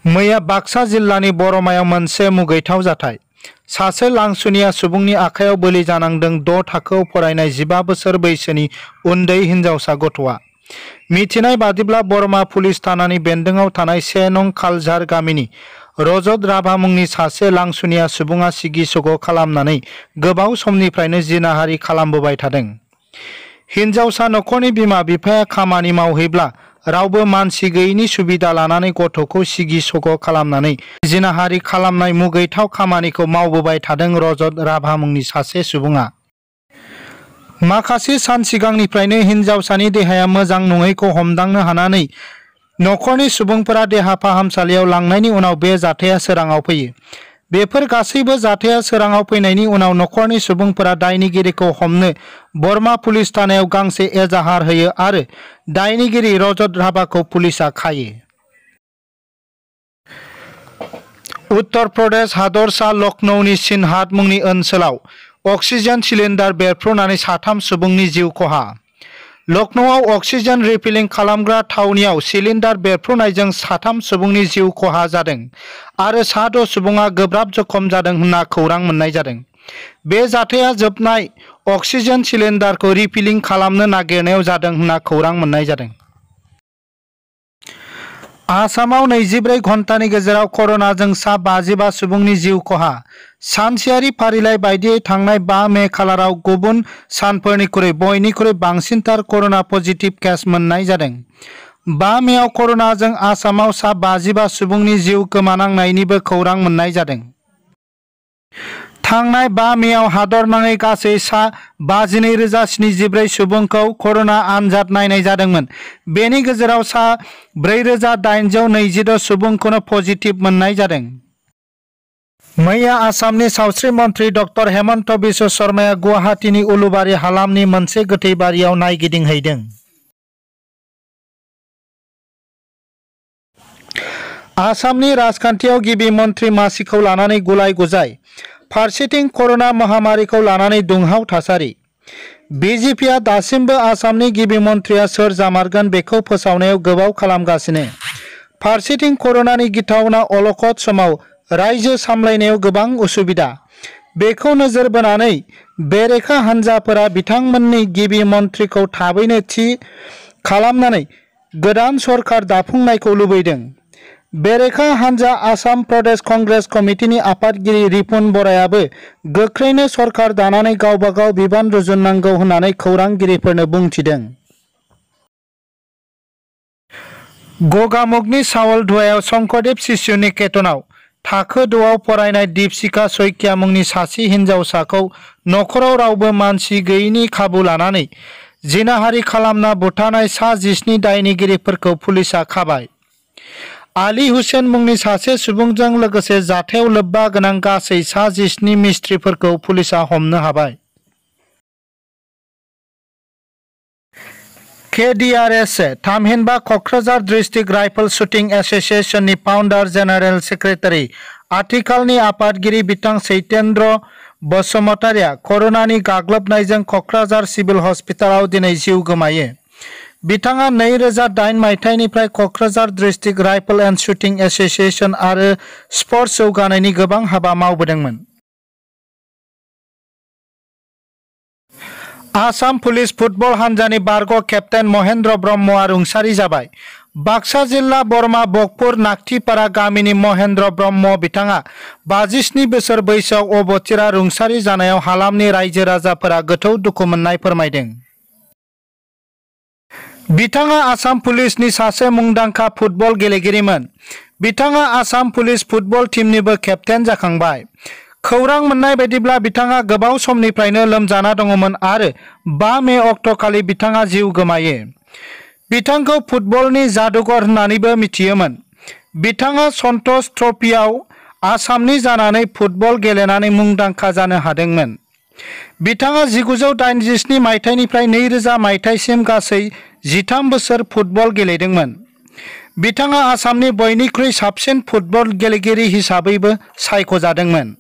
मैया बाक्सा जिल्लानि बरमायाव मोनसे मुगैथाव जाथाय। सासे लांसुनिया सुबुंनि आखायाव बोलि जानांदों 6 थाखोआव फरायनाय 15 बोसोर बैसोनि उन्दै हिनजावसा गथ'आ। मिथिनाय बादिब्ला बरमा पुलिस थानानि बेन्दोंआव थानाय 1 नं खालझार गामिनि रजत राभा मुंनि सासे लांसुनिया सुबुङा सिगि सग' खालामनानै गोबाव समनिफ्रायनो जिनाहारि खालामबोबाय थादों। हिनजावसा नखरनि बिमा बिफाया खामानि मावहैब्ला रावबो मानसि गैयैनि सुबिदा लानानै गथ'खौ सिगि सग' खालामनानै जिनाहारि खालामनाय मुगैथाव खामानिखौ मावबोबाय थादों रजत राभा मुंनि सासे सुबुङा। माखासे सान सिगांनिफ्रायनो हिनजावसानि देहाया मोजां नङैखौ हमदांनो हानानै नखरनि सुबुंफोरा देहा फाहामसालियाव लांनायनि उनाव बे जाथाया सोराङाव फैयो। बेफोर गासैबो जाथाया सोराङाव फैनायनि उनाव नखरनि सुबुंफोरा दायनिगिरिखौ हमनो बरमा पुलिस थानायाव गांसे एजाहार होयो आरो दायनिगिरि रजत राभाखौ पुलिसआ खायो। उत्तर प्रदेश हादरसा लखनौनि सिनहाट मुंनि ओनसोलाव अक्सिजेन सिलिन्डार बेरफ्रुनानै 3 सुबुंनि जिउ खहा। लखनौआव अक्सिजेन रिफिलिं खालामग्रा थावनियाव सिलिन्डार बेरफ्रुनायजों 3 सुबुंनि जिउ खहा जादों आरो 6 सुबुङा गोब्राब जखम जादों होनना खौरां मोननाय जादों। बे जाथाया जोबनाय अक्सिजेन सिलिन्डारखौ रिफिलिं खालामनो नागिरनायाव जादों होनना खौरां मोननाय जादों। आसामाव 24 घन्टानि गेजेराव करोनाजों सा 55 सुबुंनि जिउ खहा। सानसेयारि फारिलाइ बायदियै थांनाय 5 मे खालाराव गुबुन सानफोरनिख्रुइ बयनिख्रुइ बांसिनथार करोना पजिटिभ केस मोननाय जादों। 5 मेआव करोनाजों आसामाव सा 55 सुबुंनि जिउ गोमानांनायनिबो खौरां मोननाय जादों। थांनाय 5 मेआव हादरनाङै गासै सा 52,074 सुबुंखौ करोना आनजाद नायनाय जादोंमोन। बेनि गेजेराव सा 4,826 सुबुंखौनो पजिटिभ मोननाय जादों। मैया आसामनि सावस्रि मन्थ्रि डक्टर हेमन्त बिश्व शर्माया गुवाहाटीनि उलुबारि हालामनि मोनसे गोथैबारियाव नायगिदिंहैदों। आसामनि राजखान्थियाव गिबि मन्थ्रि मासिखौ लानानै गुलाय गुजाय। फारसेथिं करोना महामारिखौ लानानै दुंहाव थासारि। बिजेपिआ दासिमबो आसामनि गिबि मन्थ्रिया सोर जामारगोन बेखौ फोसावनायाव गोबाव खालामगासिनो। फारसेथिं करोनानि गिथावना अलखद समाव रायजो सामलायनायाव गोबां उसुबिदा। बेखौ नोजोर बोनानै बेरेखा हान्जाफोरा बिथांमोननि गिबि मन्थ्रिखौ थाबैनो थि खालामनानै गोदान सरकार दाफुंनायखौ लुबैदों। बेरेखा हान्जा आसाम प्रदेश कंग्रेस कमिटिनि आफादगिरि रिपुन बरायाबो गोख्रैनो सरकार दानानै गावबागाव बिबान रुजुननांगौ होननानै खौरांगिरिफोरनो बुंथिदों। गगामुगनि सावलधुवायाव शंकरदेव शिशु निकेतनाव थाखो 6आव फरायनाय दीपशिखा सइकिया मुंनि सासे हिनजावसाखौ नखराव रावबो मानसि गैयैनि खाबु लानानै जिनाहारि खालामना बुथारनाय सा 17 दायनिगिरिफोरखौ पुलिसआ खाबाय। आली हुसेन मुंनि सासे सुबुंजों लोगोसे जाथायाव लोब्बा गोनां गासै सा 17 मिस्ट्रिफोरखौ पुलिसआ हमनो हाबाय। KDRS थामहिनबा क'क्राझार डिस्ट्रिक्ट राइफल शुटिं एस'सिएशननि फाउन्डार जेनेरेल सेक्रेटारि आथिखालनि आफादगिरि बिथां सैतेन्द्र बसुमतारिया करोनानि गाग्लोबनायजों क'क्राझार सिभिल हस्पिटालाव दिनै जिउ गोमायो। बिथाङा 2008 मायथाइनिफ्राय Kokrajhar district rifle and shooting association आरो स्पर्ट्स जौगानायनि गोबां हाबा मावबोदोंमोन। आसाम पुलिस फुटबल हान्जानि बारग' केप्टेन महेन्द्र ब्रह्मआ रुंसारि जाबाय। बाक्सा जिल्ला बरमा बकपुर नाक्तिपारा गामिनि महेन्द्र ब्रह्म बिथाङा 57 बोसोर बैसोआव अबथिरा रुंसारि जानायाव हालामनि रायजो राजाफोरा गोथौ दुखु मोननाय फोरमायदों। बिथाङा आसाम पुलिसनि सासे मुंदांखा फुटबल गेलेगिरिमोन। बिथाङा आसाम पुलिस फुटबल टीमनिबो केप्टेन जाखांबाय। खौरां मोननाय बायदिब्ला बिथाङा गोबाव समनिफ्रायनो लोमजाना दङमोन आरो 5 मे अक्ट'खालि बिथाङा जिउ गोमायो। बिथांखौ फुटबलनि जादुगर होननानैबो मिथियोमोन। बिथाङा सन्तोष ट्रफीआव आसामनि जानानै फुटबल गेलेनानै मुंदांखा जानो हादोंमोन। बिथाङा 1987 मायथाइनिफ्राय 2000 मायथाइसिम गासै 13 बोसोर फुटबल गेलेदोंमोन। बिथाङा आसामनि बयनिख्रुइ साबसिन फुटबल गेलेगिरि हिसाबैबो सायख'जादोंमोन।